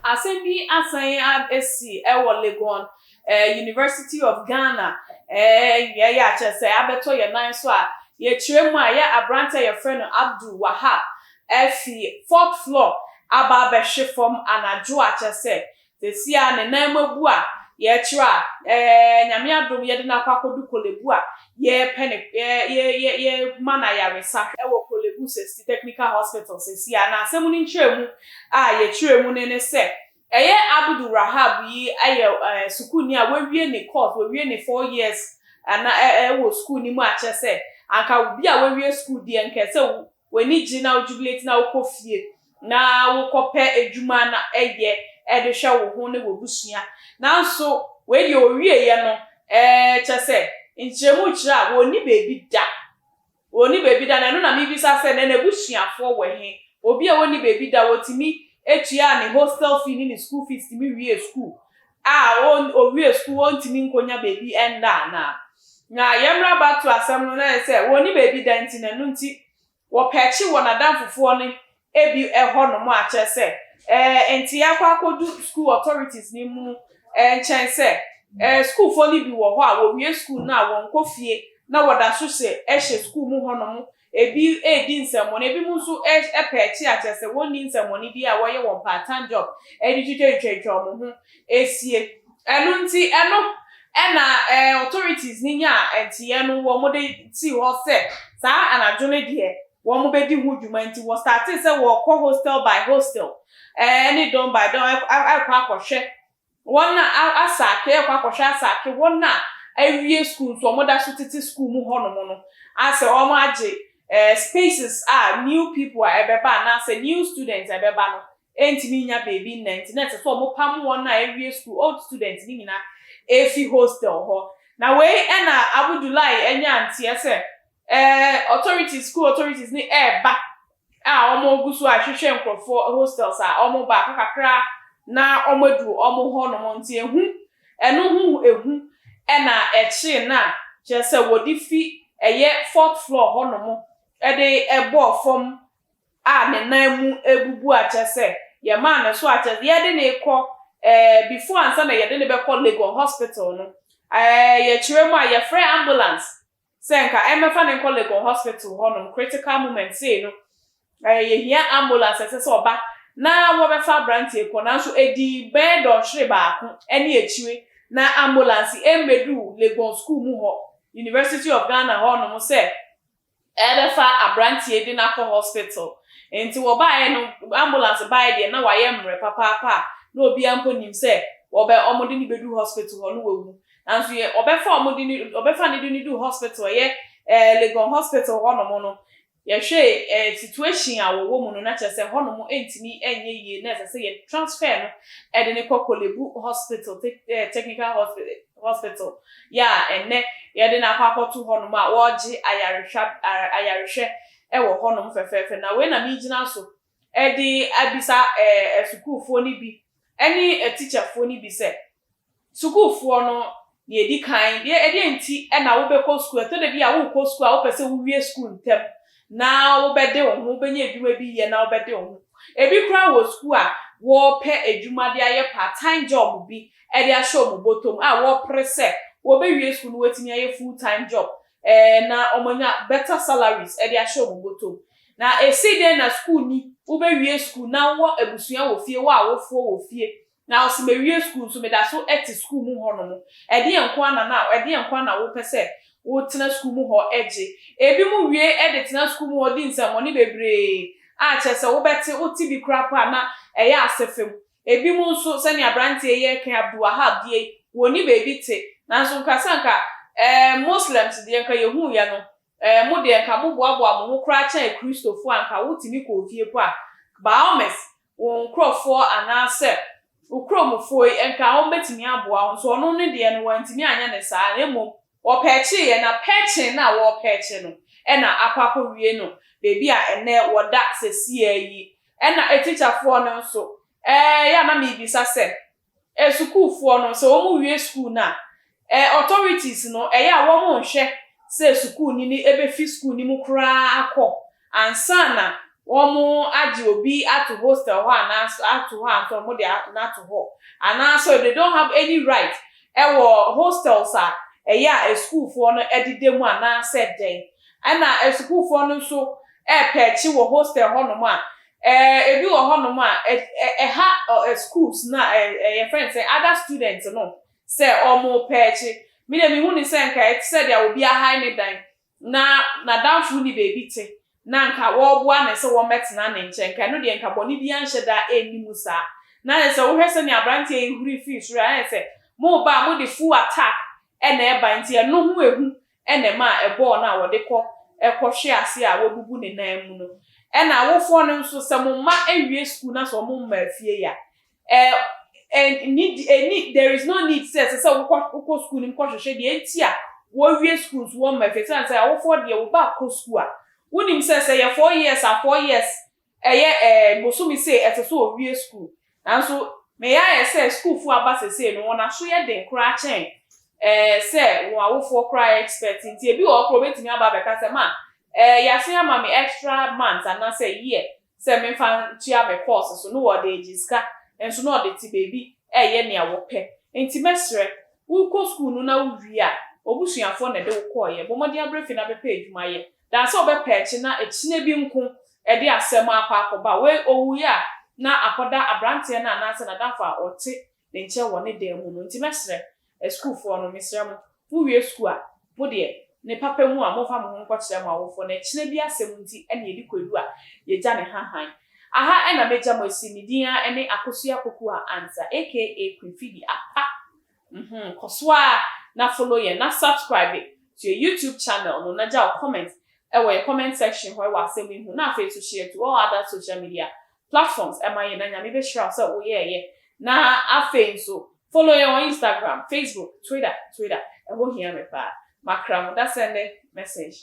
Asɛm bi asan asi wɔ Legon University of Ghana yɛyɛ akyerɛ sɛ abɛtɔ yɛn nan so a yɛkyerɛ mu a yɛ aberante a yɛfrɛ no Abdul Wahab afi fourth floor aba abɛhwe fam anadwo a kyerɛ sɛ seesei a ne nan mu abu a yɛkyerɛ a Nyame adom yɛde no akɔ akɔdu Korle Bu a yɛpɛ ne yɛ yɛ yɛma no ayaresa wɔ Korle Bu Sesti Technical Hospital seesei a. Na asɛm no nkyerɛmu a yɛkyerɛ mu no ne sɛ ɛyɛ Abdul Rahab yi yɛ sukuuni a wawie ne course, wawie ne 4 years ana ɛwɔ sukuu no mu a kyerɛ sɛ anka obi a wawie sukuu deɛ nka sɛ w'ani gye na wo jubilate na wokɔ fie na wokɔpɛ adwuma na ɛyɛ ɛde hwɛ wo ho ne w'abusua. Nanso wei deɛ, owieɛ no kyerɛ sɛ nkyerɛmu kyerɛ a wɔnni beebi da, wɔnni beebi da. Na ɛno na mebisa sɛ na n'abusuafoɔ wɔ he? Obi a wɔnni beebi da, wɔtumi etua ne hostel fee ne ne school fees, tumi wie school a owie school, wɔntumi nkonya beebi ɛnda anaa? Na yɛmmra back to asɛm no, na yɛ sɛ wɔnni beebi da nti na ɛno nti wɔpɛkye wɔ n'adamfofoɔ no ebi ɛhɔ nom a kyerɛ sɛ nti akɔ akɔdu school authorities ne mu nkyɛn sɛ schoolfoɔ no bi wɔ hɔ a wɔwie school no a wɔnkɔ fie na wɔda so hyɛ ɛhyɛ school mu hɔnom. Ebi edi nsɛmɔne, ebi mu nso ɛpɛ akyi a kyerɛ sɛ wɔnni nsɛmɔne bi a wɔyɛ wɔn part time job ɛde twitwatwitwa wɔn ho esie. Ɛno nti ɛno ɛna authorities ni nya nteɛ no wɔn de ti hɔ sɛ saa anadwo no deɛ wɔn bɛdi ho dwuma. Nti wɔ start sɛ wɔkɔ hostel by hostel ne dorm by dorm ɛkɔ akɔhwɛ wɔn a asaake, ɛkɔ akɔhwɛ asaake wɔn a awie school nso wɔn da so tete school mu hɔnom no, asɛ wɔn agye spaces a new people a ɛbɛba anaasɛ new students a ɛbɛba no ɛntumi nya beebi nna. Nti na ɛsɛ sɛ wɔn pam wɔn a awie school, old students ne nyinaa efi hostel hɔ. Na wei ɛna Abudulai ɛnya nteɛ sɛ authorities, school authorities ne ɛɛba a wɔn gu so ahwehwɛ nkurɔfoɔ hostels a wɔn ba kakra na wɔn adu wɔn hɔnom. Nti ehu ɛno ho ehu ɛna ɛkyee na kyerɛ sɛ wɔde fi ɛyɛ fourth floor hɔnom ɛde ɛbɔɔ fam a ne nan mu ebubu a kyerɛ sɛ yɛmaa ne so a kyerɛ sɛ yɛde ne kɔ before ansa na yɛde ne bɛkɔ Legon Hospital no, yɛkyerɛ mu a yɛfrɛ ambulance sɛ nka ɛmɛfa ne nkɔ Legon Hospital hɔnom. Critical moment sei no, yɛhia ambulance, ɛsɛ sɛ ɔba na wɔbɛfa aberanteɛ kɔ. Nanso edi bɛyɛ dɔnhwere 1 ɛne akyire na ambulance ɛmmɛdu Legon school mu hɔ, University of Ghana hɔnom, sɛ ɛbɛfa aberanteɛ de n'akɔ hospital. Nti wɔbaeɛ no, ambulance baeɛ deɛ, na wayɛ mmerɛ papaapa a na obiara mpo nim sɛ wɔbɛ ɔmo de ne bɛdu hospital hɔ no wawu. Nanso yɛ ɔbɛfa ɔmo de ne ɔbɛfa ne de ne du hospital, ɛyɛ Legon Hospital hɔnom no, yɛhwɛ situation a wɔwɔ mu no, na kyerɛ sɛ hɔnom ntumi nyɛ yie na ɛsɛ sɛ yɛ transfer no ɛde ne kɔ Korle Bu Hospital, Technical Hospital yɛ a ɛnɛ yɛde no akɔ akɔto hɔnom a wɔregye ayarehwɛ ayarehwɛ ɛwɔ hɔnom fɛfɛɛfɛ. Na wei na megyina so ɛde abisa sukuufoɔ no bi ɛne ɛtikyafoɔ no bi sɛ sukuufoɔ no deɛ, edi kan deɛ, ɛdeɛ nti ɛna wobɛkɔ sukuu? Ɛtɔ da bi a wokɔ sukuu a wopɛ sɛ wowie sukuu ntɛm na wobɛde wo ho, wobɛnya adwuma bi yɛ na wobɛde wo ho. Ebi koraa wɔ sukuu a wɔrepɛ adwuma de ayɛ part time job bi ɛde ahyɛ wɔn bɔtɔm a wɔrepere sɛ wɔbɛwie sukuu no wɔatumi ayɛ full time job na wɔanya better salaries ɛde ahyɛ wɔn bɔtɔm. Na esi den na sukuu ni wobɛwie sukuu na wɔ abusua wɔ fie, wɔ awofoɔ wɔ fie, na ɔsɛ mewie sukuu nso meda so te sukuu mu hɔnom? Ɛdeɛ nko ana na ɛdeɛ nko ana wopɛ sɛ wotena sukuu mu hɔ gye? Ebi mu wie de tena sukuu mu hɔ di nsɛmmɔne bebree a kyerɛ sɛ wobɛte wote bi koraa po a na ɛyɛ ase fam. Ebi mu nso, sɛnea aberanteɛ yɛ kan Abdulwahab deɛ, wɔni beebi te. Nanso nkasa nka Muslims deɛ, nka yehu yɛ no mo deɛ, nka mo boaboa mo ho koraa kyɛn Kristofoɔ a nka wotumi kɔ fie po a baomes wɔn nkurɔfoɔ anaasɛ okuromfoɔ yi nka wɔn bɛtumi aboa wɔn. Nso ɔno ne deɛ no, wɔntumi anyɛ ne saa, na mmom wɔpɛɛkye yɛ na pɛɛkye na wɔpɛɛkye no ɛna akɔ akɔwie no beebi a ɛnɛ wɔda sɛsia yi. Ɛna etikyafoɔ no nso yɛ a na miribisa sɛ sukuufoɔ no sɛ wɔn wie sukuu no a, authorities no ɛyɛ a wɔn nhwɛ sɛ sukuuni ni ebefi sukuu ni mu koraa akɔ ansa na Wɔagye obi ato hostel hɔ anaasɛ ato hɔ a nso wɔde no ato hɔ anaasɛ they don't have any right ɛwɔ hostels a ɛyɛ a asukuufoɔ no deda mu anaasɛ dɛn. Ɛna asukuufoɔ no nso ɛrepɛɛkye wɔ hostel hɔnom a, ebi wɔ hɔnom a ɛha schools na yɛfrɛ no sɛ other students no sɛ wɔn pɛɛkye. Mi de mihu ne sɛ nka ɛte sɛ deɛ obi ahae ne dan na n'adamfo ni beebi te na nka wɔreboa ne sɛ wɔmmɛtena ne nkyɛn, nka ɛno deɛ nka bɔne bi anhyɛ da ɛnni mu saa. Na yɛ sɛ wohwɛ sɛnea aberanteɛ yi huri firi soro a, ayɛ sɛ mo ba a mode full attack ɛna ɛba, nti ɛno ho ehu ɛna ɛma ɛbɔɔl no a wɔde kɔ ɛkɔhwe ase a wɔbubu ne nan mu no. Ɛna awofoɔ no nso, sɛ mo mma awie sukuu na sɛ ɔmo mma fie ya ɛɛ ɛni ɛni there is no need sɛ ɛsɛ sɛ wokɔ sukuu no mu kɔhwehwɛ deɛ nti a wɔwie sukuu nso wɔn mma fie, sɛ awofoɔ deɛ, wɔba akɔ sukuu a, wonim sɛ yɛ 4 years a, 4 years ɛyɛ bosomi sɛ ɛsɛ sɛ owie sukuu. Nanso meyɛ ayɛ sɛ sukuufoɔ aba sesei no, wɔn aso yɛ den koraa kyɛn sɛ wɔn awofoɔ koraa expect. Nti ebi wɔ hɔ koraa obetumi aba abɛka sɛ, "Ma yɛase ama me extra month anaasɛ year sɛ memfa ntua me course so," no wɔde egye sika nso na ɔde te beebi ɛyɛ nea wɔpɛ. Nti mɛsrɛ, wokɔ sukuu no na wowie a, obusuafoɔ na ɛde wo kɔɔyɛ, bɔ mmɔden abere fi na bɛpɛ adwuma yɛ dan sɛ ɔbɛpɛ akyi na ekyine bi nko ɛde asɛm akɔ akɔba. Wei owuiɛ a, na akɔda aberanteɛ no anaasɛ n'adamfo a ɔte ne nkyɛn wɔ ne dan mu no. Nti mɛsrɛ asukuufoɔ no, mesrɛ mo, wowie sukuu a, mo deɛ ne papa mu a, momfa mo ho nkɔkyerɛ mo awofoɔ na ɛkyinɛ bi asɛm nti ɛne yɛde kɔdu a yɛgya ne hahan aha. Ɛna mɛgya mo asi. Ne din a ɛne Akosua Poku a Ansa, aka Queen Phoebe Apa. Kɔ so a na follow yɛn na subscribe to your YouTube channel no na gya wo comment ɛwɔ yɛ comment section hɔ ɛwɔ asɛm yi ho, na afei nso share to all other social media platforms ɛma yɛn, na Nyame bɛhyira wo sɛ woyɛɛyɛ. Na afei nso follow yɛn wɔ Instagram, Facebook, Twitter. Twitter ɛhɔ hia me paa. Makra mo da sɛ nnɛ message.